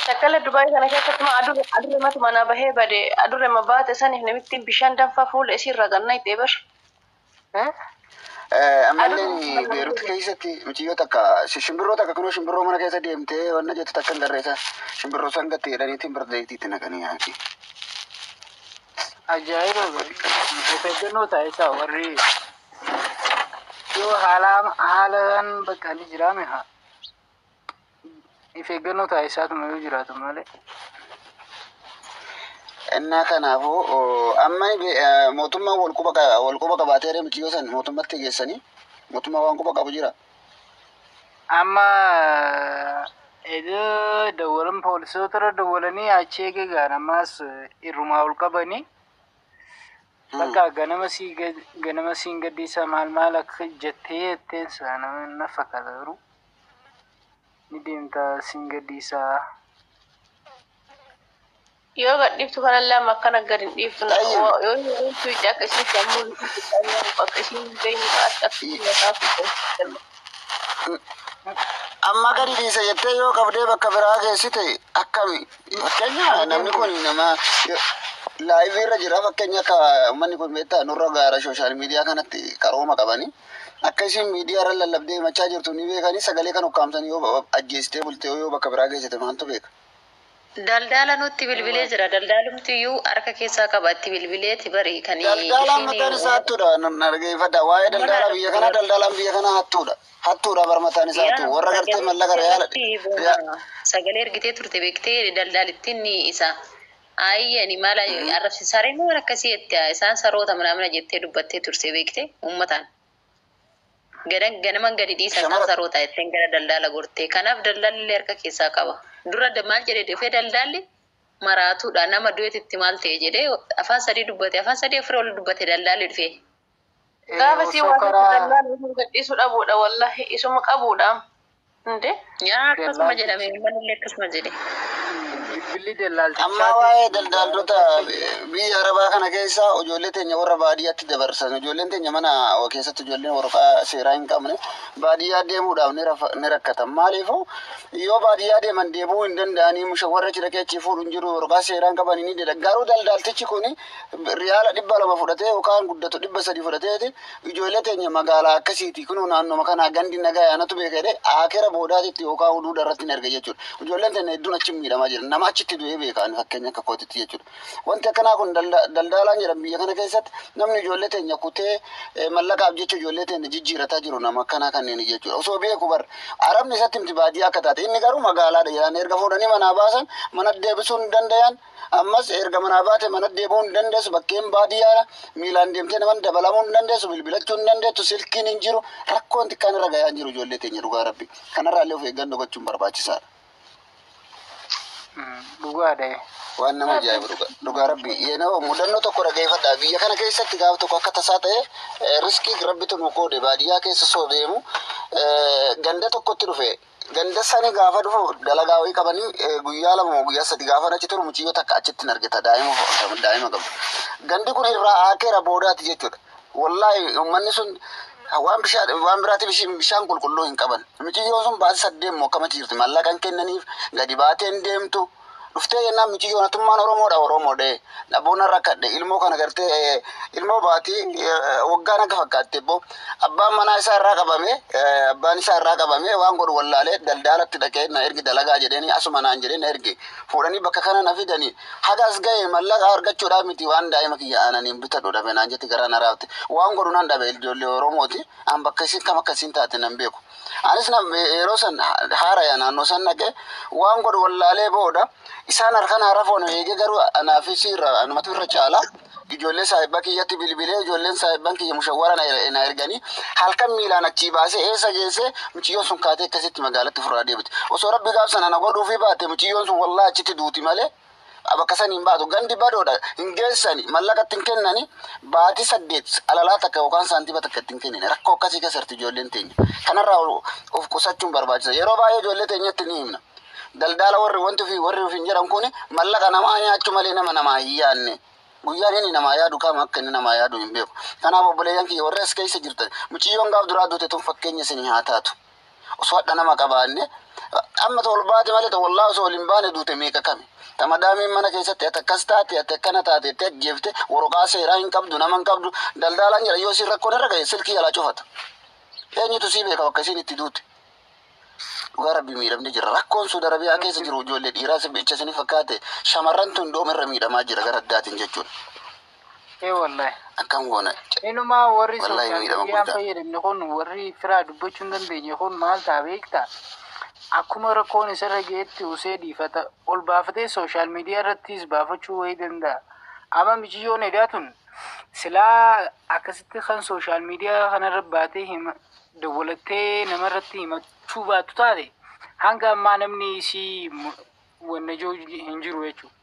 Takkala Dubaay kana keessatti ma adurre adurre matu manaa bahee bade adurre ma baate saniif namittiin bishaan danfaa fuula isiirra ganna itti bar. Ammallee Beerut keessatti mucayyoo takka shimbirroo takka kunoo shimbirroo mana keessa deemtee wanna jettu takka hin garreessa shimbirroo san gatte jedhaniitiin birdeetiitti naqanii haati. Ajaa'iba, of eeggannoo taasisaa warri yoo haala haalaan bakka ni jiraame haa. Of eeggannoo taasisaatuma yoo jiraatu malee. Innaa kanaafuu amma mootummaan wal quba qabaatee mucayyoo san mootummatti geessanii mootummaa waan quba qabu jira. Amma edoo dawwalan poolisoota irra dawwalanii achi eegagaan ammaas irrumaa ol qabanii bakka ganama siin gaddiisa maal maal akka jettee jetteen sana nama na fakkaata, garuu ni deemta siin gaddiisaa. Yoo gadhiiftu kanallee amma akkana gad hin dhiiftu. Yoo heerumtu ija akka isiin sammuu akka isiin hin beekne akka mataa. Amma gadi dhiisa jettee yoo qabdee bakka biraa geessite akkami? Fakkeenya namni kun nama live irra jira, fakkeenya akka uummanni kun beektaa nurra gaara social media kanatti qarooma qabanii akka isin miidiyaa irra lallabdee himachaa jirtu ni beekanii sagalee kan ukkaamsanii yoo ajjeestee bultee yoo bakka biraa geessite maaltu beeka? Daldala nutti bilbilee jira. Daldalumti iyyuu harka keessaa qaba, itti bilbileeti bari kan Daldalaan mataan isaa hattuudha. Dhaggeeffadha. Waa'ee daldala biyya kanaa, daldalaan biyya kanaa hattuudha. Hattuudha bar, mataan isaa hattuu. Warra gartee mallaqa reyaala. Sagalee ergitee turte beektee daldalittiin isa. Ayyani maal arrabsi sareen waan akkasii jette, isaan saroota manaamina jettee dubbattee turte beektee uummataan. Ganaman gadi dhiisa isaan saroota jetteen gara daldala gortee. Kanaaf daldalli harka keessaa qaba. Dura maal jedhee dhufee, daldalli maraatuudha, nama du'eetitti maal ta'e jedhee afaan sadii dubbate, afaan sadii afurii ol dubbate daldalli dhufee. Gaafa sii waan daldalli gadhiisuu dhabuudha, wallahi isuma qabuudha. Inde? Yaa, akkasuma jedhame, uummanni akkasuma jedhe. Bilbilli daldaltichaa. Amma waa'ee daldaltoota biyya Arabaa kana keessa ijoollee teenya warra baadiyyaatti dabarsan, ijoolleen teenya mana keessatti, ijoolleen waraqaa seeraa hin qabne baadiyyaa deemuudhaaf ni rakkatan. Maaliifuu yoo baadiyyaa deeman deebuu hin danda'anii, musha warra achi dhaqee achi fuudhu hin jiru, waraqaa seeraa hin qabanii ni jedha. Garuu daldaltichi kun riyaala 200 fudhatee yookaan guddatu 300 fudhateeti ijoollee teenya magaalaa akkasiiti kunuu naannoma kanaa gandi nagaa yaanatu beeka jedhee akera boodaatitti yookaan huduuda irratti hin erga jechuudha. Ijoolleen teenya hedduun achi miidhamaa jira. Nama achitti du'ee beekan fakkeenya akka kootitti jechuudha. Wanti akkanaa kun daldaalaan jedhan biyya kana keessatti namni ijoollee teenya kutee mallaqaaf jecha ijoollee teenya jijjiirataa jiru nama akkanaa kanneen jechuudha. Osoo beeku bar Arabni isatti himti baadiyyaa akka taate, inni garuu magaalaadha jedhan. Erga fuudhanii manaa baasan mana deebisuu hin dandayan. Ammas erga manaa baate mana deebi'uu hin dandeessu, bakkeen baadiyyaadha. Miilaan deemtee naman dabalamuu hin dandeessu, bilbilachuu hin dandeessu, silkiin hin jiru, rakkoon xiqqaan irra gahaa hin jiru ijoollee teenya, dhugaa rabbi. Kanarraa illee of eeggannoo gochuun barbaachisaadha. Dhugaadha. Waan nama ajaa'ibu, dhugaa rabbi. Yeroo mudannoo tokko dhageeffadha. Biyya kana keessatti gaaf tokko akka tasaa ta'e riskii rabbitu nu qoode, baadiyyaa keessa soo deemu ganda tokkotti dhufe. Ganda sani gaafa dhufu dalagaa wayii qabanii guyyaa 2 moo guyyaa 3 gaafa achi turu mucayyoo takka achitti hin argita, daa'ima qabdu. Gandi kun irraa aakeera boodaati jechuudha. Wallaahi uummanni sun waan bishaan waan biraatiif bishaan qulqulluu hin qaban. Mucayyoon sun baasii 8 moo akkamatti jirti, maallaqa hin kennaniif, gadi baatee hin deemtu. Dhuftee jennaan mucayyoon atummaan Oromoodha, Oromoodha. Dhaboon rakkadhe, ilmoo kana gartee ilmoo baatii waggaan akka fakkaatte immoo abbaan manaa isaa irraa qabame, abbaan isaa irraa qabame, waan godhu wallaalee daldalatti dhaqee na ergi dalagaa jedheeni asuma naan jedhee na ergi, fuudhanii bakka kana na fidanii haga as ga'e mallaqa argachuudhaaf miti, waan daa'ima kiyya aananiin bitadhu dhabe naan jetti, garaa na raafte, waan godhu nan dhabe, ijoollee Oromooti, an bakka isin kam akkasiin taate nan beeku. Anis yeroo san haaraya naannoo san dhaqee waan godhu wallaalee booda isaan harkaan harafoon eegee garuu anaafis irra anumatu irra caala. Ijoollee saahibba kiyyatti bilbilee, ijoolleen saahibban kiyya mushawwara na erganii halkan miilaan achii baasee eessa geessee mucayyoon sun kaatee akkasitti magaalatti ofirraa deebite. Osoo rabbi gaaf sana na godhuufii baate mucayyoon sun wallaahi achitti duuti malee bakka sanii hin baatu. Gandi badoodha, hin geessani, mallaqatti hin kennani, baatii 8 alalaa takka yookaan saantima takka itti hin kennine. Rakkoo akkasii keessa jirti ijoolleen teenya. Kanarraa of qusachuun barbaachisa. Yeroo baay'ee ijoollee teenyatti ni himna. Daldala warri wanti ofii warri ofiin jedhan kun mallaqa namaa nyaachuu malee nama namaa hin yaadne. Guyyaan inni namaa yaadu qaama akka inni namaa yaadu hin beeku. Kanaaf obboleeyyan kiyya warri as keessa jirtan, mucayyoon gaaf duraa duute tun fakkeenya isinii haa taatu. Osoo hadha nama qabaanne amma tol baate malee ta wallaa osoo waliin baane duute meeqa kami. Ta madaamiin mana keessatti ati akkas taate ati akkana taate itti ajjeefte waraqaa seeraa hin qabdu nama hin qabdu daldaalaan jira yoo isin rakkoon irra ga'e silkii jalaa cufata. Eenyutu sii beeka bakka isin itti duute. Dhugaa rabbi miidhamne jira. Rakkoon Suudi Arabiyaa keessa jiru ijoollee dhiiraa bicha isinii fakkaate shamarran tun doom irra miidhamaa jira gara addaatiin jechuudha. Ee wallahi. Akkam goona. Inumaa warri Wallahi sooshaal miidhama miidiyaan guddaa. fayyadamne kun warri firaa dubbachuu hin dandeenye kun maal ta'a beektaa? Akkuma rakkoon isarra ga'etti usee dhiifata ol baafatee sooshaal miidiyaa irrattis baafachuu wayii danda'a. Amma michiyyoon edaa tun silaa akkasitti kan sooshaal miidiyaa kanarra baatee hima dawwalattee namarratti himachuu baattu taate hanga ammaa namni isii wanna jiru hin jiru jechuudha.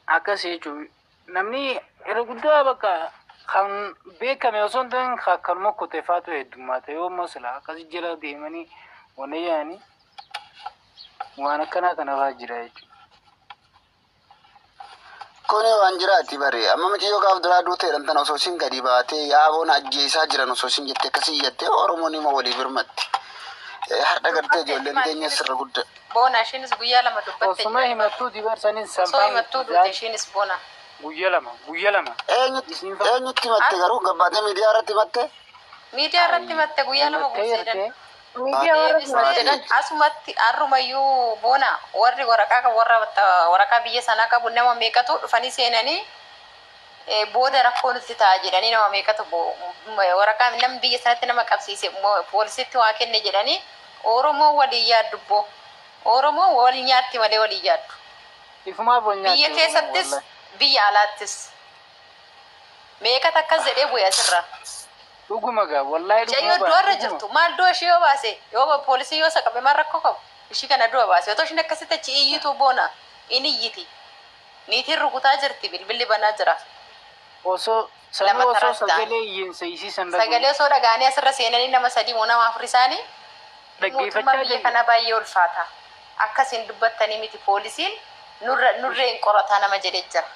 Akkas jechuudha. Namni irra guddaa bakka kan beekame osoo hin ta'in akkanuma kotefaatu heddummaata yoo ammoo sila akkas jala deemanii wanna yaa'anii waan akkanaa kanarraa jira jechuudha. Kuni waan jiraati bare amma michiyyoo gaaf duraa duute jedhamtan osoo isin gadi baatee yaaboon ajjeesaa jiran osoo isin jette akkasii jettee Oromoon ima walii birmatti. Har'a gartee ijoolleen keenya sirra guddaa. Boona ishiinis guyyaa lama dubbatte. Osuma himattuu dibarsaniin Osoo sanfaan himattuu duute ishiinis boona. guyya lama guyya lama. Eenyutti himatte garuu gabbaatee miidiyaa irratti himatte? Miidiyaa irratti himatte guyyaa lama Himattee guuseedhan. jirtee Miidiyaa warra Deebistee asumatti har'umayyuu boona warri waraqaa qabu warra waraqaa biyya sanaa qabu nama meeqatu dhufanii seenanii booda rakkoo nutti ta'a jedhanii nama meeqatu waraqaa namni biyya sanatti nama qabsiise poolisitti waa kenne jedhanii Oromoo walii yaaddu boo Oromoo wal nyaatti malee walii yaaddu. Ifumaaf wal nyaatti Biyya keessattis biyya alaattis meeqatu akkas jedhee bu'e asirra. Dhuguma gaa wallaahi Mucayyoo dhuguma du'a irra jirtu maal du'a ishee yoo baase yoo poolisii yoo saqabe maal rakkoo qabu ishii kana du'a baase otoo ishiin akkasitti achi iyyitu boona in iyyiti niitiin rukutaa jirti bilbilli banaa jira Osoo sanuu Lama osoo taraas ta'an. sagalee iyyiinsa isii san sagalee osoo dhaga'anii asirra seenanii nama sadii moo nama afur isaanii mootummaa dhaggeeffachaa biyya jiru. kanaa baay'ee ulfaata akkasiin dubbattanii miti poolisiin nurra nurreen qorataa nama jedhee jira.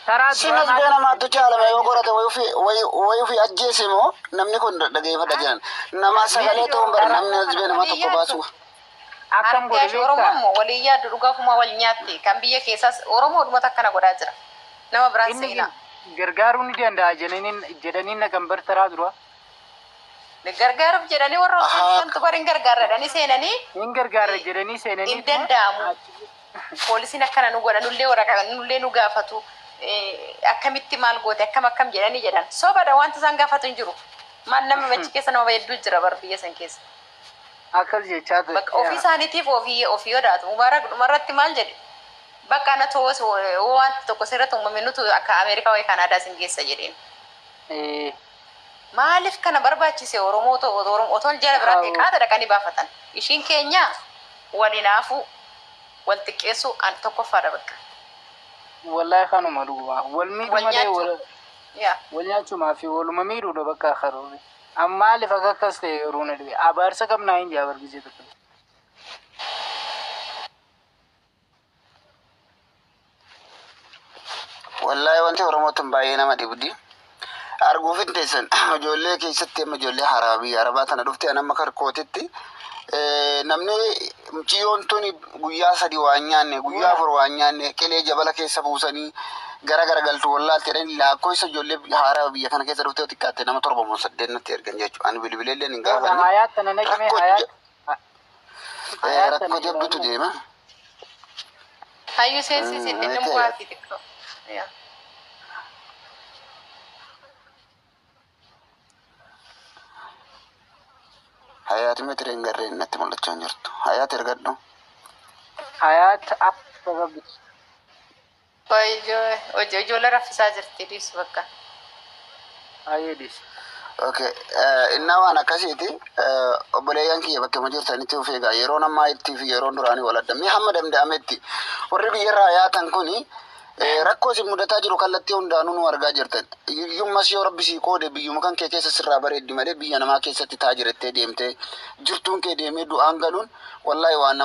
Taraa Sin as bee namaattu caalama yoo qorate wayi ofii ajjeese moo namni kun dhageeffadha jiran. Nama sagalee ta'uun bara namni as bee nama tokko baasu. Akkam godhe Harki Oromoo beektaa? immoo walii yaaddu dhugaafuma wal nyaatti kan biyya keessaas Oromoo dhumata akkana godhaa jira nama biraan Inni seenaa. gargaaruu ni danda'a jedhaniin naqan bar taraa dura. Gargaaruuf jedhanii warra hojjetan bari hin gargaarra jedhanii seenanii Hin gargaarra jedhanii seenanii. hin danda'amu. Poolisiin akkana nu godha nullee waraqaa nullee nu gaafatu akkamitti maal goote akkam akkam jedhanii jedhan sobadha wanta isaan gaafatu hin jiru. Maal nama achi keessa nama hedduu jira bar biyya san keessa. Akkas jechaa ture. Bakka ofii isaaniitiif ofii ofii yodaatu Mubaarak dhumarratti maal jedhe bakka ana toos wanti tokko sirratti uumame nutu akka Ameerikaa wayii Kanaadaa sin geessa jedheen. Eh, Maaliif kana barbaachise Oromoo otoo jala biraa ta'e qaata dhaqanii baafatan. Ishiin keenya walinaafuu wal xiqqeessuu an tokkoffaadha bakka. Wallaahi kanuma dhuguma. Wal miidhu Wal malee nyaachuu. Yaa. Wal nyaachuumaa fi waluma miidhuudha bakka karoorri. Amma maaliif akka akkas ta'e yeroo na dhibe. Abaarsa qabnaa hin jaa bargisee tokko. Wallaahi wanti Oromootiin baay'ee nama dhibdi. Arguuf hin teessan ijoollee keessatti amma ijoollee haaraa biyya Arabaa tana dhufte an amma karkootitti namni mucayyoon tuni guyyaa sadii waan nyaanne guyyaa afur waan nyaanne qilee jabala keessa buusanii gara gara galtu wallaalte jedhanii lakkoofsa ijoollee haaraa biyya kana keessa dhuftee xiqqaatte nama torba moo saddeet natti ergan jechuudha. Ani bilbileellee hin gaafanne. Hayaat tana naqime Rakkoo hayaat. Hayaat tana rakkoo jabduutu deema. Hayyuu seensisi inni bu'aa fi xiqqoo. Yaa. Hayaati meetira hin garreen natti mul'achaa hin jirtu. Hayaati ergadhu. Hayaat akka qabdu. Ijoollee raffisaa jirti dhiisu bakka. Hayeedis. Okay, innaa waan akkasiiti obboleeyyan kiyya bakka jirtanitti of eegaa yeroon ammaa ittii fi yeroon duraanii wal adda. Mee hamma danda'ametti warri biyyarraa yaatan kuni rakkoo isin mudataa jiru kallattii hundaanuu nu argaa jirtan. Hiyyummas yoo rabbi sii qoode biyyuma kan kee keessa sirraa bareeddi malee biyya namaa keessatti taa jirettee deemtee jirtuun kee deemee du'aan galuun wallaahi waan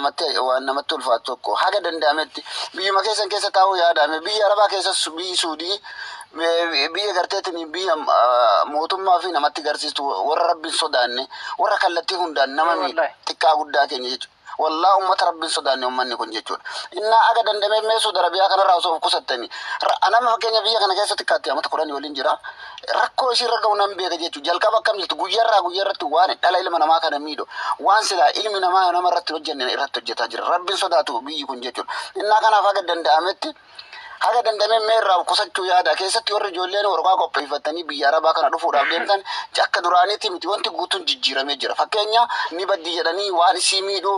namatti ulfaatu tokko haga danda'ametti biyyuma keessan keessa taa'uu yaadame biyya arabaa keessas biyyi suudii Biyya garteetiin biyya mootummaa fi namatti garsiistu, warra rabbiin sodaanne, warra kallattii hundaan nama miidhu, xiqqaa guddaa keenya jechuudha. Wallaa uummata rabbiin sodaanne uummanni kun jechuudha. Innaa aga dandamee mee Suudi Arabiyaa kanarraa osoo of qusattanii. Nama fakkeenya biyya kana keessa xiqqaatti amata 10 waliin jira. Rakkoo isii irra ga'u nan beeka jechuudha. Jalqaba akkam jirtu, guyyaarraa guyyaarratti waan dhala ilma namaa kana miidhu, waan silaa ilmi namaa nama irratti hojjenne irratti hojjetaa jira. Rabbiin sodaatu biyyi kun jechuudha. Innaa kanaaf haga danda'ametti, haga danda'ame mee irraa of qusachuu yaada. Keessatti warri ijoolleen waraqaa qopheeffatanii biyya arabaa kana dhufuudhaaf deemtan, akka duraaniitti miti, wanti guutuun jijjiiramee jira. Fakkeenya ni baddi jedhanii waan isii miidhu,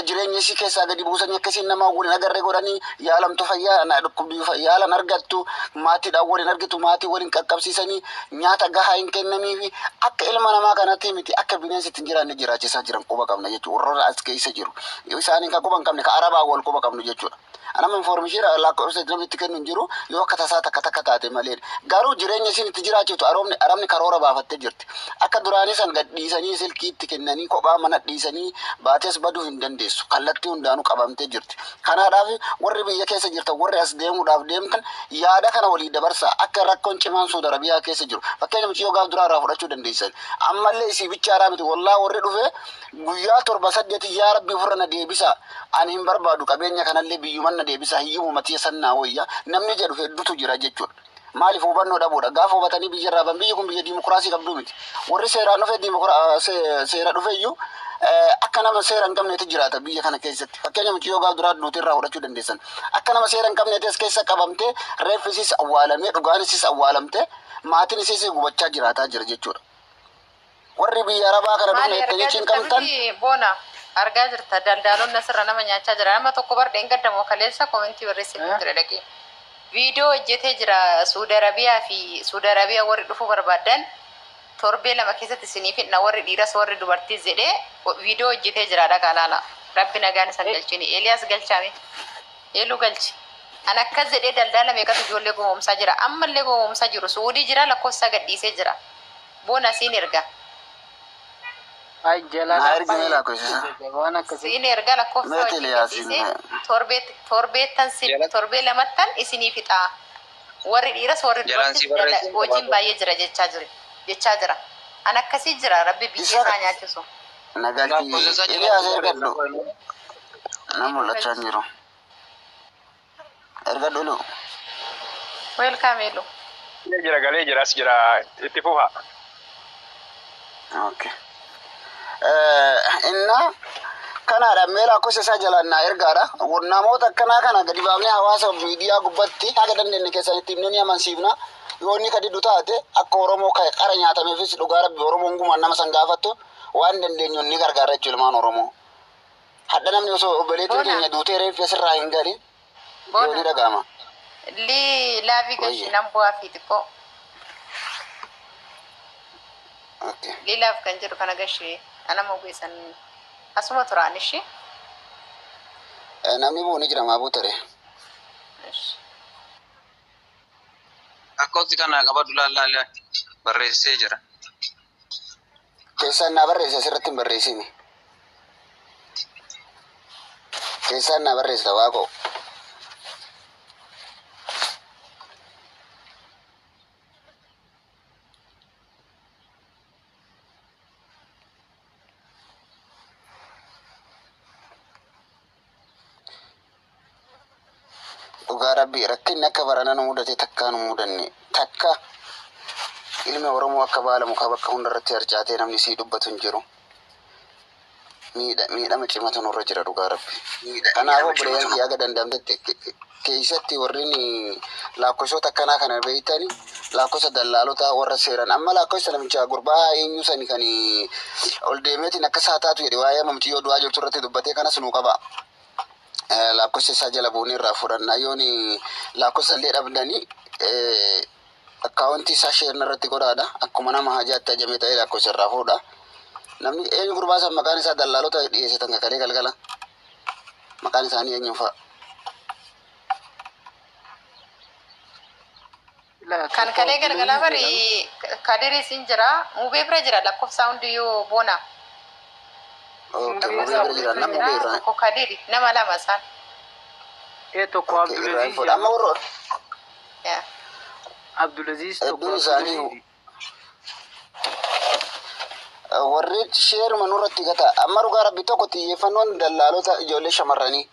jireenya isii keessaa gadi buusanii akkasiin nama waliin agarree godhanii, yaalamtu fayyaa na dhukkubbii yaalan argattu, maatiidhaan waliin argitu, maatii waliin qaqqabsiisanii nyaata gahaa hin kennaniifi, akka ilma namaa kanatti miti, akka bineensi ittiin jiraanne jiraachisaa jiran quba qabna jechuudha. Warroota as keessa jiru isaaniin kan quba hin qabne, ka arabaa wal quba qabnu jechuudha. Anama information lakkoofsa namni itti kennu hin jiru, yoo akka tasaa takka takka taate malee. Garuu jireenya isin itti jiraachiftu arabni arabni karoora baafattee jirti. Akka duraanii san gad dhiisanii silkii itti kennanii kophaa mana dhiisanii baatees baduu hin dandeessu. Kallattii hundaanuu qabamtee jirti. Kanaadhaaf warri biyya keessa jirtan, warri as deemuudhaaf deemtan, yaada kana walii dabarsaa, akka rakkoon cimaan Suudi Arabiyaa keessa jiru. Fakkeenya mucayyoo gaaf duraa irraa fudhachuu dandeessan. Ammallee isii bichaaraa miti, wallaa warri dhufe guyyaa 7 8, "Yaa Rabbi, ofirra na deebisa, ani hin barbaadu qabeenya kanallee, biyyuman na deebisa, hiyyumuma tiyya sannaa wayya," namni jedhu hedduutu jira jechuudha. Maaliif? Hubannoo dhabuudha. Gaafa hubatanii biyya irraa ban, biyyi kun biyya diimokiraasii qabduu miti. Warri seeraan dhufe seera dhufe iyyuu akka nama seera hin qabneetti jiraata biyya kana keessatti. Fakkeenya mucayyoo gaaf duraa duutee irraa fudhachuu dandeessan. Akka nama seera hin qabneetti as keessa qabamtee, reeffi isiis awwaalamee, dhugaan isiis awwaalamtee, maatiin isiis gubachaa jiraataa jira jechuudha. Warri biyya arabaa kana Maali dhufne argaa jechuun jirta qabtan miti boona, argaa jirta, daldaalonni asirra nama nyaachaa jira. Nama tokko bar dheengaddamoo kaleessa comment barreessee ture dhaqee. Viidiyoo hojjetee jira. Suudi Arabiyaa fi Suudi Arabiyaa warri dhufuu barbaadan torbee 2 keessatti isiniif hidhna, warri dhiiras warri dubartiis jedhee viidiyoo hojjetee jira, dhaqaa laala. Rabbi nagaan isan galchini. Eeliyaas galchaame. Eeluu galchi. An akkas jedhee daldala meeqatu ijoollee gowwoomsaa jira. Ammallee gowwoomsaa jiru. Suudii jira, lakkoofsa gadhiisee jira. Boona, siin erga. Ay, jalaa Naa ergi mee lakkoofsa isaa. waan akkasii. Siin erga lakkoofsa Meeti wajjin Eliyaasiin. gadhiisee torbeettan torbee lamattan isinii fixaa. Warri dhiiras warri Jalaan dubartis si barreessin hojiin qabaatu. baay'ee jira jechaa jira. Jechaa jira. An akkasii jira, Rabbi biyya isaa nyaachisu. Nagalchi Lakkoofsa isaa Eliyaas jalaan si ergadhu. barreessin. Na mul'achaa hin jiru. Ergadhu ilu. Welcome, Elu. Jira, galee jira, as jira, itti fufa. Okay. Inna kanaadha, mee lakkoofsa isaa jalaan naa ergaadha. Namoota akkanaa kana gadi baafnee hawaasa miidiyaa gubbatti haga dandeenye keessanitti himnee ni amansiifna. Yoo inni kadidu taate, akka Oromoo qara nyaatameefis, dhugaa Rabbi, Oromoon gumaan nama san gaafattu waan dandeenyu ni gargaara jechuudha ilmaan Oromoo. Hadha namni osoo obboleettiin Boona. keenya duutee reeffi asirraa hin galin yoo ni Boona. dhaga'ama. Lii laavii galchi Wayye. nan bu'aa fi xiqqoo. Okay. Lii laaf kan jedhu kana gashee anama ogeessan asuma turaan ishee. Namni bu'u ni jira, maa buutare. Lakkoofsi kana qabadu laallaa barreessee jira. Keessaan naa barreesse, asirratti hin barreessini. Keessaan naa barreessa, waaqoo. Dhugaa Rabbii, rakkinni akka barana nu mudate takkaa nu mudanne. Takka ilmi Oromoo akka baala mukaa bakka hundarratti harcaatee namni sii dubbatu hin jiru. Miidhama cimatu nurra jira, dhugaa Rabbi. Kanaafuu obboleeyyan kiyya, aga danda'amtetti keessatti warreen lakkoofsota akkanaa kana beeytani, lakkoofsa dallaalota warra seeran amma lakkoofsa namicha gurbaa eenyu sani kan ol deemeetiin akka isaa taatu jedhe, waa'ee mamtiyyoo du'aa jirtu irratti dubbatee kanas nuu qaba. Lakkoofsa isaa jala buunee irraa fudhanna. Yoon lakkoofsa illee dhabdanii, account isaa share irratti godhaadha. Akkuma nama hajaatti ajamee ta'ee lakkoofsa irraa fuudha. Namni eenyu gurbaa san maqaan isaa dallaalota dhiyeessitan kakalee galgala. Maqaan isaanii eenyu fa'a? Kan kalee galgala bari Kadiris siin jira, Mubee bira jira lakkoofsa hundiyyuu, boona. Okay, Mubee bira jira. Nama Mubee irraa. Tokko Kadiri, nama lama isaan. Ee, tokko Okay, irraa hin Abdulaziz fuudha. Amma warra Yaa. Abdulaziz tokko Hedduun isaanii Abdulaziz. Warri sheeruma nurratti gata. Amma dhugaa rabbi tokko xiyyeeffannoon dallaalota ijoollee shamarranii.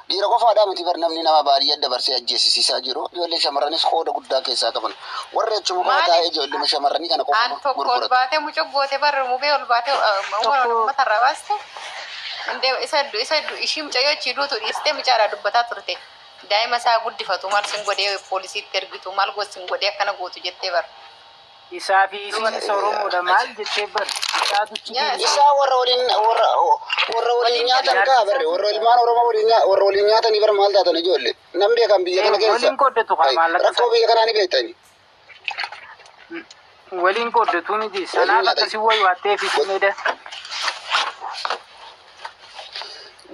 Dhiira qofaadhaa miti bar namni nama baadiyyaa dabarsee ajjeesisiisaa jiru. Ijoollee shamarranis qooda guddaa keessaa qaban. Warri achuma qofa taa'ee Maaliif ijoollee shamarranii kana an qofa tokko ol gurguratu. baatee mucoo goote barre mubee ol baatee Tokko uummata irraa baaste indee isa ishii mucayyoo achii duutu dhiistee mucaadhaa dubbataa turte. Daa'ima isaa guddifatu maal sin godhee poolisiitti ergitu maal sin godhee akkana gootu jettee bara. Isaa fi isiinis Oromoodha maal jettee bar isaatu achi Yaa deeme. Isaa warra waliin warra waliin waliin nyaatan dalagaa. kaa barre warra ilmaan Oromoo waliin warra waliin nyaatanii bar maal taatan ijoollee. Nam beekan biyya kana keessa. Waliin qooddatu kaa Ay, maallaqa rakkoo sana. biyya kanaa ni beektani. Waliin qooddatu miti. Waliin Sanaaf nyaatan. akkasii wayi waattee fi simeeda.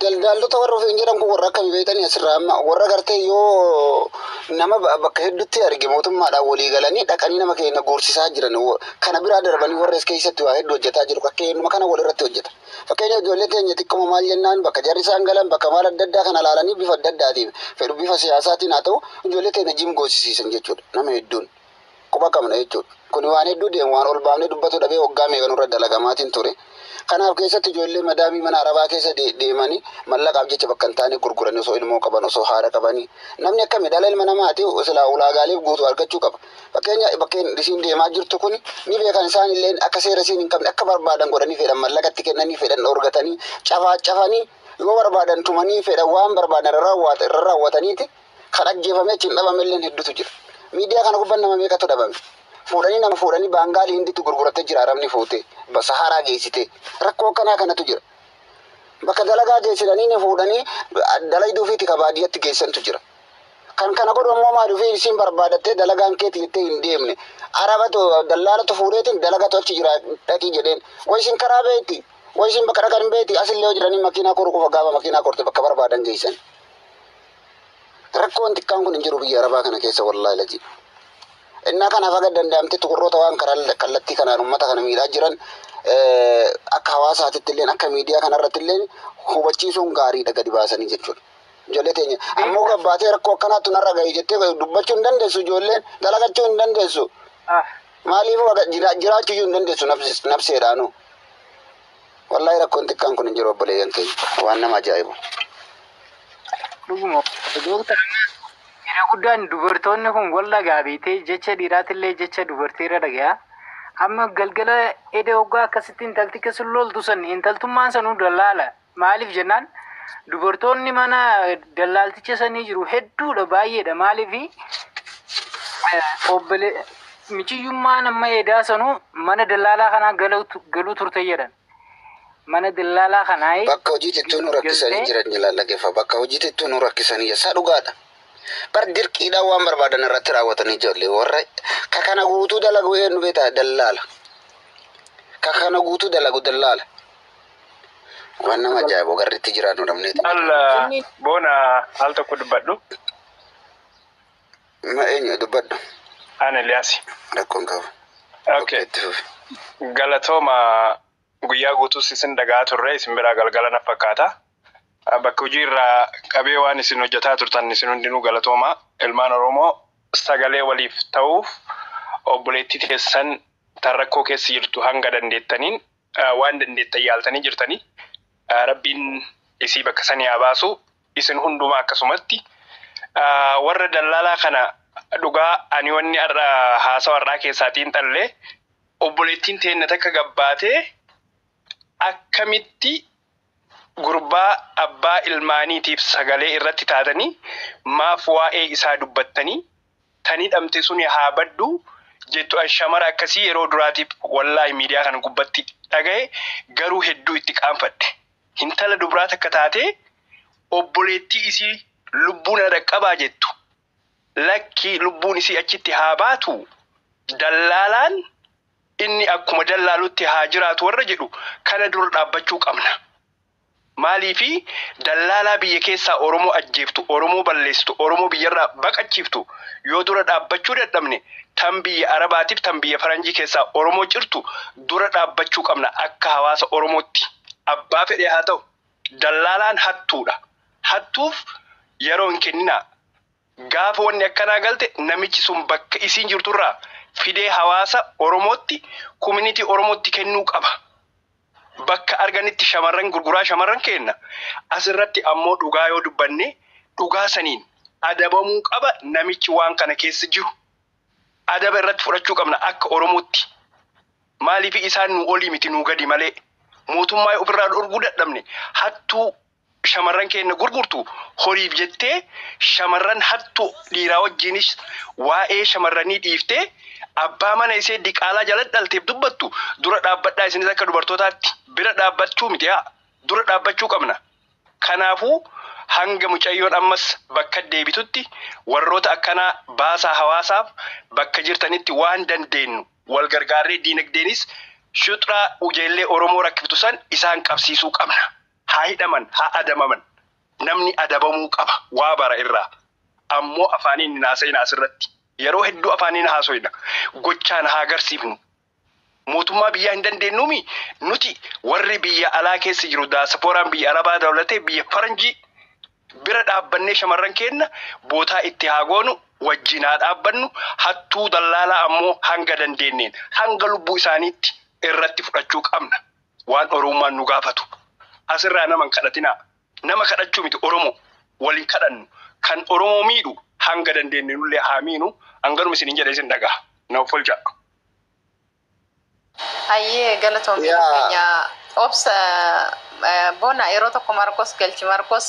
Daldaaltota warra ofiin jedhan kun warra akkamii beektanii asirraa amma warra gartee yoo nama bakka hedduutti arge mootummaadhaan walii galanii dhaqanii nama keenya gorsisaa jiran kana biraa darbanii warra as keessatti waa hedduu hojjetaa jiru fakkeenyuma kana walirratti hojjeta. Fakkeenya ijoollee teenya xiqquma maal jennaan bakka jarri isaan galan bakka maal adda addaa kana laalanii bifa adda addaatiin fedhu bifa siyaasaatiin haa ta'u ijoollee teenya jim goosisiisan jechuudha nama hedduun. Quba qabna jechuudha. Kun waan hedduu deemu waan ol baafnee dubbatu dhabee waggaa meeqa nurra dalagamaatiin ture. Kanaaf keessatti ijoollee madaamii mana arabaa keessa deemanii mallaqaaf jecha bakka hin taane gurguranii osoo ilmoo qaban osoo haadha qabanii. Namni akkami dhala ilma namaati silaa ulaagaaleef guutuu argachuu qaba. Fakkeenya bakkeen isiin deemaa jirtu kun ni beekan isaan illee akka seera isiin hin qabne akka barbaadan godhanii fedhan mallaqatti kennanii fedhan dhorgatanii cafaa cafanii yoo barbaadan tumanii fedhan waan barbaadan irra raawwataniiti kan ajjeefamee achiin dhabame illee hedduutu jira. Miidiyaa kana gubbaan nama meeqatu dhabame? Fuudhanii nama fuudhanii Baangaalii Hinditti gurgurattee jira arabni fuutee Saharaa geessite rakkoo akkanaa kanatu jira. Bakka dalagaa geessitanii ni fuudhanii dalayduu fi tika baadiyyatti geessantu jira. Kan kana godhu ammoo maal dhufee isiin barbaadattee dalagaan keeti jettee hin deemne. Arabatu dallaalatu fuudheetiin dalagatu achi jira dhaqii jedheen. Way isin karaa beekti. Way isin bakka dhaqan beekti. Asillee yoo jiranii makiinaa koru qofa gaafa makiinaa korte bakka barbaadan geessan. Rakkoon xiqqaan kun hin jiru biyya arabaa kana keessa wallaahi laji. Innaa kanaaf haga danda'amte tuqurroota waan karaa kallattii kanaan uummata kana miidhaa jiran akka hawaasaatitti illee akka miidiyaa kanarratti illee hubachiisuun gaariidha gadi baasanii jechuudha. Ijoollee teenya ammoo gabbaatee rakkoo akkanaatti narra gahi jettee dubbachuu hin dandeessu ijoolleen dalagachuu hin dandeessu. Maaliif jiraachuu iyyuu hin dandeessu nafseedhaanu. Wallaahi rakkoon xiqqaan kun hin jiru obboleeyyan keenya waan nama ajaa'ibu. Dhuguma dooktar yeroo guddaan dubartoonni kun wal dhagaa beetee jecha dhiiraatillee jecha dubartiirra dhagayaa. Amma galgala edee hoggaa akkasitti intalti keessa loltu san intaltummaan sanuu dallaala. Maaliif jennaan dubartoonni mana dallaalticha sanii jiru hedduudha baay'eedha. Maaliif obbole michiyyummaan amma edaa sanuu mana dallaalaa kanaa galuu turte jedhan. Mana dallaalaa kanaa Bakka hojii xixiqqoo nu rakkisanii jiran jalaan dhageeffa. Bakka hojii xixiqqoo nu rakkisanii jira. Isaa dhugaadha. Bar dirqiidhaan waan barbaadan irratti raawwatanii ijoollee warra ka kana guutuu dalagu eenyu beektaa dallaala. Ka kana guutuu dalagu dallaala. Waan nama ajaa'ibu garriitti jiraannu dhabneeti. Al boona al tokko dubbadhu. Ma eenyu dubbadhu Ani Eliyaasi. rakkoon qabu. Okay. Itti fufi. Galatooma guyyaa guutuus isin dhagaa turre isin biraa galgala na fakkaata. Bakka hojii irraa qabee waan isin hojjetaa turtan isin hundinuu galatooma. Ilmaan Oromoo sagalee waliif ta'uuf obboleettii teessan tan rakkoo keessa jirtu hanga dandeettaniin waan dandeettan yaaltanii jirtanii rabbiin isii bakka sanii haa baasu isin hundumaa akkasumatti warra dallaalaa kana dhugaa ani wanni har'a haasawa har'aa keessaatiin xallee obboleettiin teenna takka gabbaatee akkamitti gurbaa abbaa ilmaaniitiif sagalee irratti taatanii maaf waa'ee isaa dubbattanii tanii dhamte suni haa baddu jettu an shamara akkasii yeroo duraatiif wallaahi miidiyaa kana gubbatti dhagaye garuu hedduu itti qaanfadhe. Intala dubaraa takka taatee obboleettii isii lubbuun na dhaqqabaa jettu lakkii lubbuun isii achitti haa baatu dallaalaan inni akkuma dallaalutti haa jiraatu warra jedhu kana dura dhaabbachuu qabna. Maaliifi dallaalaa biyya keessaa Oromoo ajjeeftu, Oromoo balleessitu, Oromoo biyyarraa baqachiiftu yoo dura dhaabbachuu dadhabne tan biyya Arabaatiif tan biyya Faranjii keessaa Oromoo cirtu dura dhaabbachuu qabna akka hawaasa Oromootti. Abbaa fedhe haa ta'u dallaalaan hattuudha. Hattuuf yeroo hin kenninaa. Gaafa wanni akkanaa galte namichi sun bakka isiin jirturraa fidee hawaasa Oromootti, community Oromootti kennuu qaba. Bakka arganitti shamarran gurguraa shamarran kenna. Asirratti ammoo dhugaa yoo dubbanne dhugaa saniin adabamuu qaba namichi waan kana keessa jiru. Adaba irratti fudhachuu qabna akka Oromootti. Maaliif isaan nu olii miti, nu gadi malee. Mootummaa ofirraa dhorguu dadhabne, hattuu shamarran keenya gurgurtu horiif jettee, shamarran hattuu dhiiraa wajjinis waa'ee shamarranii dhiiftee abbaa mana isee diqaalaa jala dhalteef dubbattu dura dhaabbadhaa. Isinis akka dubartootaatti bira dhaabbachuu miti, haa dura dhaabbachuu qabna. Kanaafuu hanga mucayyoon ammas bakka deebitutti warroota akkanaa baasaa, hawaasaaf bakka jirtanitti waan dandeenyu wal gargaarree diinagdeenis shuxraa ujeellee Oromoo rakkiftu san isaan qabsiisuu qabna. Haa hidhaman, haa adamaman. Namni adabamuu qaba waa bara irraa. Ammoo afaaniin hin haasa'in asirratti. Yeroo hedduu afaaniin haasofna. Gochaan haa agarsiifnu. Mootummaa biyyaa hin dandeenyuumi, nuti warri biyya alaa keessa jiru, daasapooraan biyya arabaa dabalatee biyya faranjii bira dhaabbannee shamarran keenya bootaa itti haa goonu, wajjin haa dhaabbannu. Hattuu dallaalaa ammoo hanga dandeenyeen hanga lubbuu isaaniitti irratti fudhachuu qabna, waan Oromummaan nu gaafatu. Asirraa nama hin kadhatinaa. Nama kadhachuu miti, Oromoo waliin kadhannu. Kan Oromoo miidhu hanga dandeenye nullee haa miinu. Hanganuma isin jedhe, isin dhagaha na of olchaa. Hayyee, galatoomii keenya obsa bona. Yeroo tokko Marcos galchi. Marcos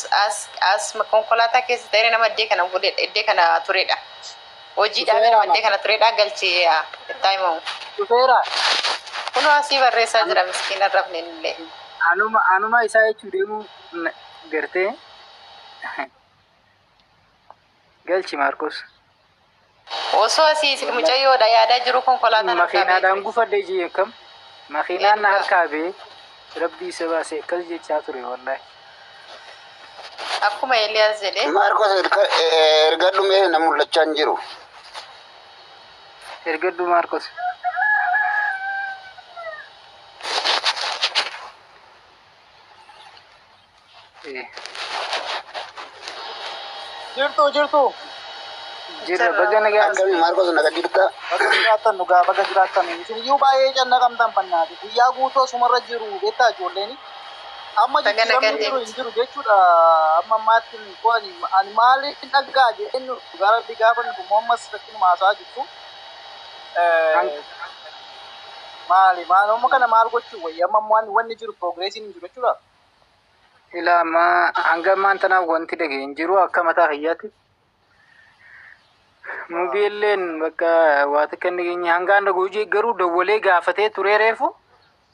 as konkolaataa keessa ta'ee nama iddee kana fuudhedha, iddee kana turedha. Hojii dhaabee nama iddee kana turedha, galchi itti himamu. Dhufeera. Kunoo asii barreessaa jira, miskiina rafne illee. Anuma isaa jechuu deemu gartee galchi Maarkos. Osoo asii mucayyoodha yaadaa jiru konkolaataan harkaa Makiinaadhaan ba'ee. Gufadhe jee akkam. Makiinaan na harkaa ba'ee rabbii isa baasee akkas jechaa ture wallahi. Akkuma Eeliyaas jedhee. Maarkos, erga dhumee na mul'achaa hin jiru. Ergadhu, Maarkos. Jirtu, jirtu. Jirra, baga nagaa. Akkamii Maarkos, naga jirta? Baga jiraattan, dhugaa baga jiraattan. Isin iyyuu baay'ee cannaqamtan fannaati. Guyyaa guutuu asumarra jiru beektaa ijoolleen. Amma Baga jijjiiramni nagaa jiru deemte. hin jiru jechuudha. Amma ammaatti ani ani maaliin dhaggaa jedheen, dhugaa rabbi gaafa nuti immoo ammas rakkinuma haasa'aa jirtu. Maali maal amma kana maal gochuu wayya? Amma ammoo wanni jiru progressiin hin jiru jechuudha. Ilaa, amma hanga ammaan tanaaf wanti dhaga'e hin jiru akka mataa kiyyaatti. Mubiilleen bakka waa takka inni geenye hanga hanga hojii garuu dawwalee gaafatee turee reefu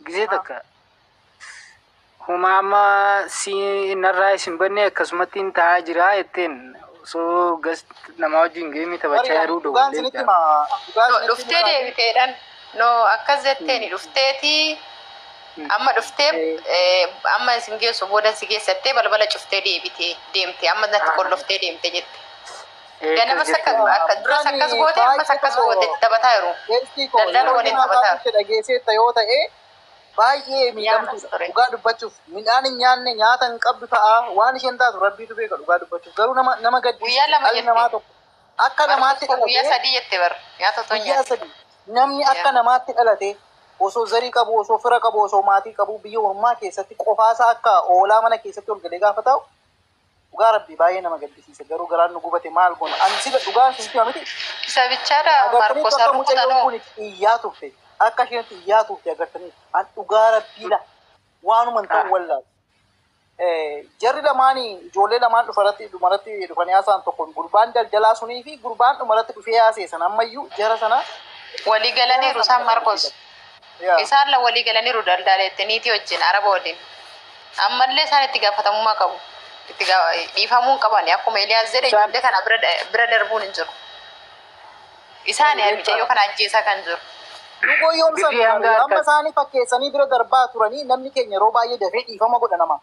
gisee takka. Huma amma si narraa isin banne akkasumatti hin taa'aa jira jetteen, osoo gas nama wajjin geemii taphachaa yeroo Dhugaan dawwalee isinitti gaafate. hima. Dhugaan No, isinitti dhuftee hima. deebiteedhaan. No, akkas jetteeni dhufteetii amma dhuftee amma isin geessu booda si geessattee balbala cuftee deebitee deemte, amma natti qolloftee deemte jette. Ganamas Akkas akka jettee. akka duras akkas goote, ammas akkas goote, taphataa jiru. Keessi koo Daldala yeroo waliin inni taphataa. haasaa turte dhageesseetta yoo ta'e baay'ee Nyaatas miidhamtuudha. ture. Dhugaa dubbachuuf midhaan hin nyaanne, nyaata hin qabdu ta'a, waan isheen taatu rabbiitu beeka. Dhugaa dubbachuuf garuu nama Guyyaa gaddisiisa. 2 Dhalli namaa jette. tokko akka namaatti Marcos guyyaa dhalatee 3 jette bar nyaata otoo hin guyyaa nyaatin. 3 namni akka namaatti dhalate osoo zarii qabu, osoo fira qabu, osoo maatii qabu, biyya ormaa keessatti qofaasaa akka oolaa mana keessatti ol galee gaafa taa'u dhugaa rabbii baay'ee nama gaddisiisa. Garuu garaan nu gubate, maal goona? Ani sila dhugaan sitti hima miti. Isa bichaadha Agartanii Marcos akka rukutanoo. mucayyoon kun itti iyyaa turte, akka isheen itti iyyaa turte agartanii, an dhugaa rabbiidha waanuma hin ta'u wallaalu. Jarri lamaanii ijoollee lamaan dhufaratti dhumarratti dhufanii haasa'an, tokko gurbaan daldalaa sunii fi gurbaan dhumarratti dhufee haasa'e sana, ammayyuu jara sana Walii jara galaniiru sana isaan, Marcos. Yaa. Isaan la walii galaniiru daldaleette niitii wajjin, araba waliin. Ammallee isaan itti gaafatamummaa qabu. Itti dhiifamuu hin qaban, akkuma Eeliyaas jedhe Isaan ijoollee kana bira darbuun hin jiru. Isaan mucayyoo kana ajjeesaa kan jiru. Nu goyyoomsan Birrii hanga amma harkaa isaanii fakkeessanii bira darbaa turanii, namni keenya yeroo baay'ee dafee dhiifama godha nama.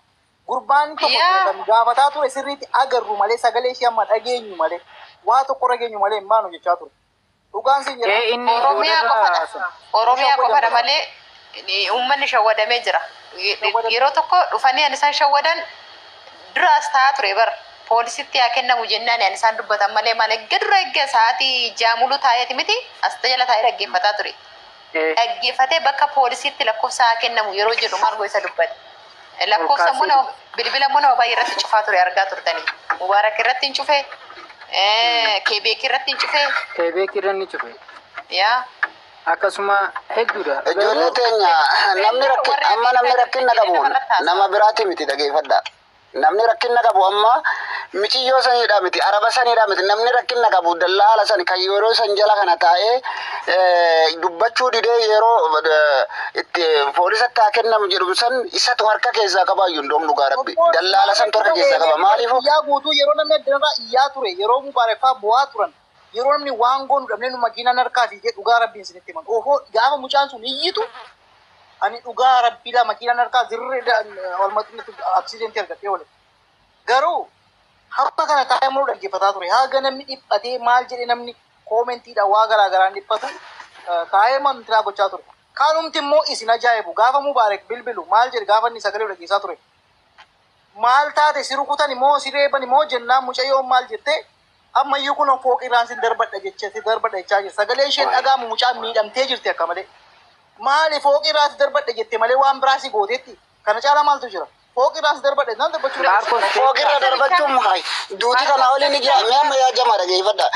Gurbaan tokko Yaa. kan gaafataa ture sirriitti agarru malee, sagalee ishee amma dhageenyu malee, waa tokko dhageenyu malee hin baanu jechaa ture. Dhugaan siin jedha. Inni Oromiyaa boodarra qofadha. Oromiyaa qofadha malee uummanni shawwadamee jira. Yeroo tokko dhufanii an isaan shawwadan dura as taa'aa ture bar. Poolisitti haa kennamu jennaan ani isaan dubbatan malee maal eegga dura eegga sa'aatii jaamuluu taa'eeti miti as jala taa'ee dhaggeeffataa ture. Dhaggeeffatee bakka poolisiitti lakkoofsa haa kennamu yeroo jedhu maal gosa dubbate. Lakkoofsa immoo nama bilbila immoo nama baay'ee irratti cufaa ture argaa turtanii. Mubaarak irratti hin cufe, Keebeek irratti hin cufe. Keebeek irra ni cufe. Yaa. Akkasuma hedduudha. Ijoollee teenya namni rakkin amma namni rakkinna qabu nama biraati miti dhageeffadha. Namni rakkinna qabu amma miciyyoo saniidha miti araba saniidha miti namni rakkinna qabu dallaala sani kan yeroo san jala kana taa'ee dubbachuu didee yeroo itti poolisatti haa kennamu jedhu san isatu harka keessaa qabaayyuu hin doomnu dhugaa rabbi dallaala santu harka keessaa qaba maaliif Guyyaa guutuu yeroo namni addanarraa iyyaa ture yeroo mubaareffaa bu'aa turan yeroo namni waan goonu dhabnee nu makiinaan harkaa fiigee dhugaa rabbiin isinitti himan. Ohoo gaafa mucaan sun iyyitu ani dhugaa rabbii la makiinaan harkaa zirree walumatti aksidentii argadhee oole. Garuu hamma kana taa'ee muruu dhaggeeffataa ture. Haga namni dhiphatee maal jedhee namni koomentiidha waa garaa garaan dhiphatu taa'ee mantiraa gochaa ture. Kanumti immoo isin ajaa'ibu gaafa Mubaarak bilbilu maal jedhe gaafa inni sagalee dhaggeessaa ture. Maal taate si rukutan immoo si reeban immoo jennaan mucayyoon maal jettee ammayyuu kun fooqirraan sin darbadha jecha si darbadha jechaa jirti. Sagalee isheen dhagaamu mucaan miidhamtee jirti akka malee. Maali fooqirraa si darbadha jette malee waan biraa si gooteetti. Kana caalaa maaltu jira? Fooqirraa si darbadha jennaan darbachuu Fooqirra darbachuun maali? Duuti kana oliin ni jira. Mi'a ammayyaa jama dhageeffadha.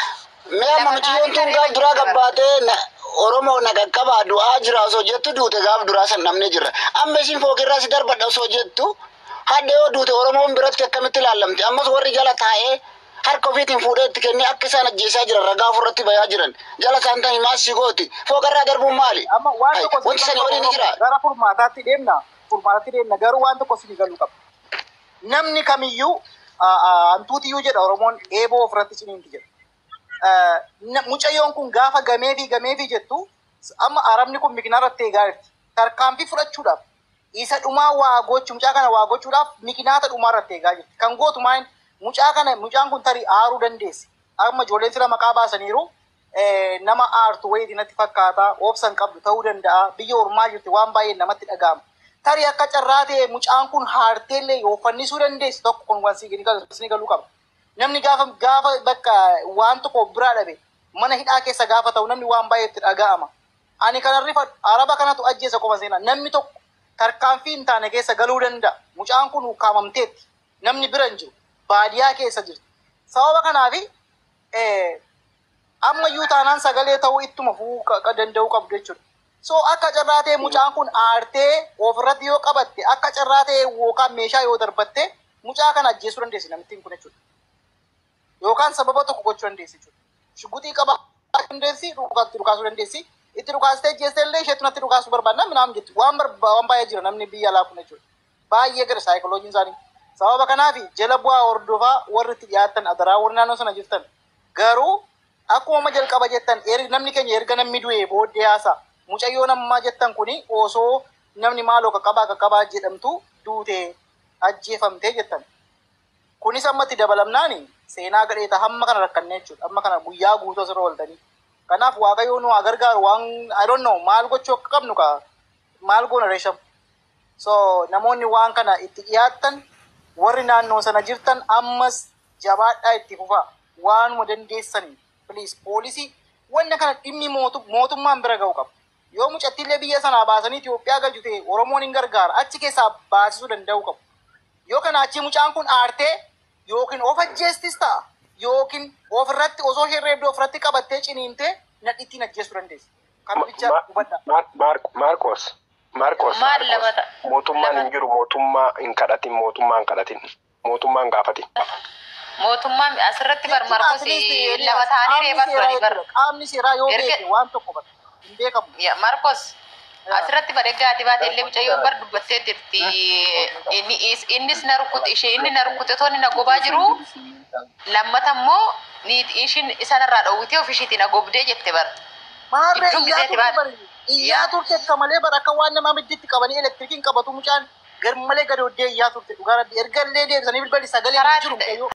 Mi'a amma mucayyoon tun gaaf duraa gabbaatee Oromoo na qaqqabaa du'aa jira osoo jettu duute gaaf duraa san dhabnee jirra. Amma isin fooqirraa si darbadha osoo jettu hadda yoo duute Oromoon biratti akkamitti ilaallamti? Ammas warri jala taa'ee harka ofiitiin fuudhee itti kennee akka isaan ajjeesaa jiran ragaa ofirratti bayaa jiran jala isaan ta'an maas si gooti fooqarraa darbuun maali? Amma waan tokko Wanti sanii waliin ni jira. Gara furmaataatti deemna. Furmaataatti deemna garuu waan tokko isin galuu qaba. Namni kamiyyuu hantuutiyyuu jedha Oromoon eeboo ofirratti ciniinti jedha. Mucayyoon kun gaafa gamee fi gamee fi jettu amma arabni kun mikinaa irratti eegaa jirti. Tarkaanfii fudhachuudhaaf isa dhumaa waa gochuu mucaa kana waa gochuudhaaf mikinaata dhumaa irratti eegaa jirti. Kan gootu maal mucaa kana mucaan kun tarii aaruu dandeessi. Amma ijoolleen sira maqaa baasaniiru nama aartu wayii natti fakkaata obsan qabdu ta'uu danda'a biyya ormaa jirti waan baay'ee namatti dhaga'ama. Tarii akka carraa ta'e mucaan kun haarteellee yoo fannisuu dandeessi tokko kun waan sii galuu qaba. Namni gaafa gaafa bakka waan tokko biraa dhabe mana hidhaa keessa gaafa ta'u namni waan baay'ee itti dhaga'ama. Ani kana rifadhu araba kanatu ajjeesa qofa seenaa namni tokko tarkaanfii hin taane keessa galuu danda'a. Mucaan kun ukkaamamteetti namni bira hin jiru. Baadiyyaa keessa jirti. Sababa kanaafi ammayyuu taanaan sagalee ta'uu ittuma fufuu danda'uu qabdu jechuudha. So akka carraa ta'e mucaan kun aartee ofirratti yoo qabatte akka carraa ta'e yookaan meeshaa yoo darbatte mucaa kana ajjeesuu dandeessi namittiin kun jechuudha. Yookaan sababa tokko gochuu dandeessi jechuudha. Shugguxii qabaa dandeessi itti dhukaasuu dandeessi. Itti dhukaastee ajjeestee illee isheetu natti dhukaasuu barbaadna minaan jetti. Waan baay'ee jira namni biyya alaa kun jechuudha. Baay'ee gara saayikolojiin isaanii. Sababa kanaaf jala bu'aa hordofaa warri itti dhiyaatan adaraa warri naannoo sana jirtan garuu akkuma amma jalqaba jettan namni keenya erga namni du'ee booddee haasa mucayyoo nammaa jettan kuni osoo namni maaloo qaqqabaa qaqqabaa jedhamtu duutee ajjeefamtee jettan. Kunis ammatti dabalamnaani seenaa gadheeta hamma kana rakkannee jechuudha. Amma kana guyyaa guutuu asirra ooltanii. Kanaaf Waaqayyoon nu haa gargaaru waan I don't know maal gochuu akka qabnu kaa maal goona reesham. So namoonni waan kana itti dhiyaatan warri naannoo sana jirtan ammas jabaadhaa itti fufaa waanuma dandeessanii please poolisii wanna kana dhimmi mootummaan bira ga'u qaba. Yoo mucattiillee biyya sanaa baasanii Itoophiyaa galchu ta'e Oromoon hin gargaara achi keessaa baasisuu danda'u qabu. Yoo kana achi mucaan kun aartee yookiin of ajjeestis ta'a yookiin ofirratti osoo isheen reebdee ofirratti qabattee ciniintee nadhittiin ajjeesuu dandeessi. Kana bicha hubadhaa. Maarqos. Maarqos. Maal lamata? Mootummaan hin jiru mootummaa hin kadhatin mootummaa hin kadhatin mootummaan gaafatin. Mootummaan asirratti bar Maarqos lama ta'anii reebaa turanii bar. Qaamni seeraa yoo beeke waan tokko bar hin beekamu. Maarqos asirratti bar egaa ati baate illee mucayyoon bar dubbattee jirti. Innis na rukkute ishee inni na rukkute otoo inni na gobaa jiru lammata immoo ishiin isanarraa dhoowwitee ofishiitiin na gobdee jette bar. Maarree iyyaa turte bari. Iyyaa turte akka malee bara akka waan nama midditti qabanii elektirikiin qabatu mucaan gar malee gadi oddee iyyaa turte dhugaa rabbi erga illee deebisanii bilbilli sagalee hin jiru.